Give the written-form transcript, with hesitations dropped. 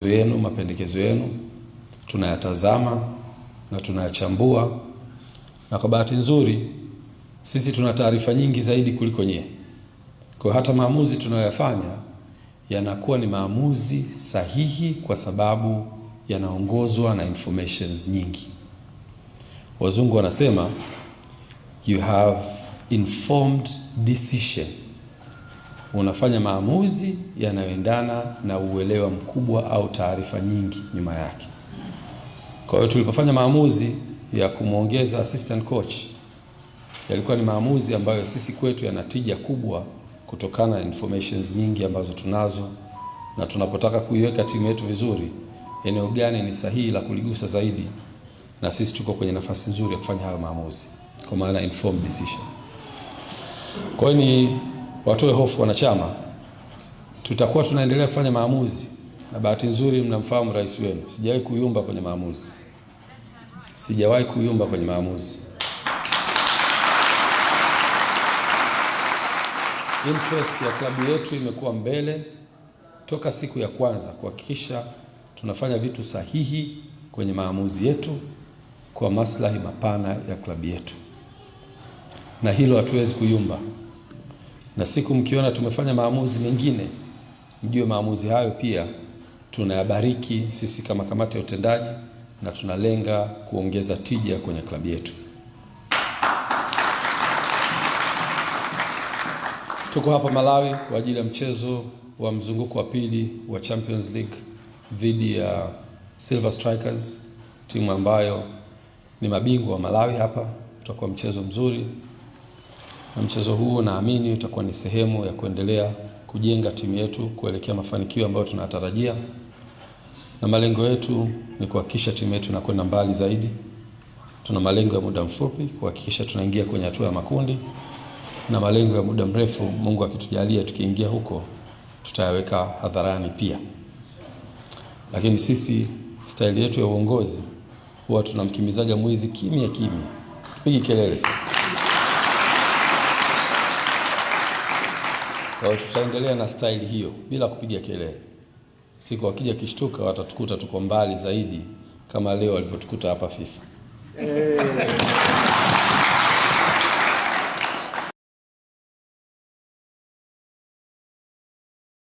Yenu, mapendekezo yenu tunayatazama na tunayachambua, na kwa bahati nzuri sisi tuna taarifa nyingi zaidi kuliko nyie. Kwa hata maamuzi tunayoyafanya yanakuwa ni maamuzi sahihi kwa sababu yanaongozwa na informations nyingi. Wazungu wanasema you have informed decision. Unafanya maamuzi yanayoendana na uelewa mkubwa au taarifa nyingi nyuma yake. Kwa hiyo tulipofanya maamuzi ya kumwongeza assistant coach, yalikuwa ni maamuzi ambayo sisi kwetu yana tija kubwa kutokana na informations nyingi ambazo tunazo, na tunapotaka kuiweka timu yetu vizuri, eneo gani ni sahihi la kuligusa zaidi, na sisi tuko kwenye nafasi nzuri ya kufanya hayo maamuzi, kwa maana informed decision. Kwa hiyo ni watoe hofu wanachama, tutakuwa tunaendelea kufanya maamuzi, na bahati nzuri mnamfahamu rais wenu, sijawahi kuyumba kwenye maamuzi, sijawahi kuyumba kwenye maamuzi. Interest ya klabu yetu imekuwa mbele toka siku ya kwanza kuhakikisha tunafanya vitu sahihi kwenye maamuzi yetu kwa maslahi mapana ya klabu yetu, na hilo hatuwezi kuyumba. Na siku mkiona tumefanya maamuzi mengine, mjue maamuzi hayo pia tunayabariki sisi kama kamati ya utendaji, na tunalenga kuongeza tija kwenye klabu yetu. Tuko hapa Malawi kwa ajili ya mchezo wa mzunguko wa pili wa Champions League dhidi ya Silver Strikers, timu ambayo ni mabingwa wa Malawi hapa. Utakuwa mchezo mzuri, na mchezo huu naamini utakuwa ni sehemu ya kuendelea kujenga timu yetu kuelekea mafanikio ambayo tunatarajia, na malengo yetu ni kuhakikisha timu yetu inakwenda mbali zaidi. Tuna malengo ya muda mfupi kuhakikisha tunaingia kwenye hatua ya makundi, na malengo ya muda mrefu, Mungu akitujalia, tukiingia huko tutayaweka hadharani pia. Lakini sisi staili yetu ya uongozi huwa tunamkimbizaga mwizi kimya kimya, tupigi kelele sisi. Kwa hiyo tutaendelea na staili hiyo bila kupiga kelele. Siku wakija kishtuka watatukuta tuko mbali zaidi, kama leo walivyotukuta hapa FIFA.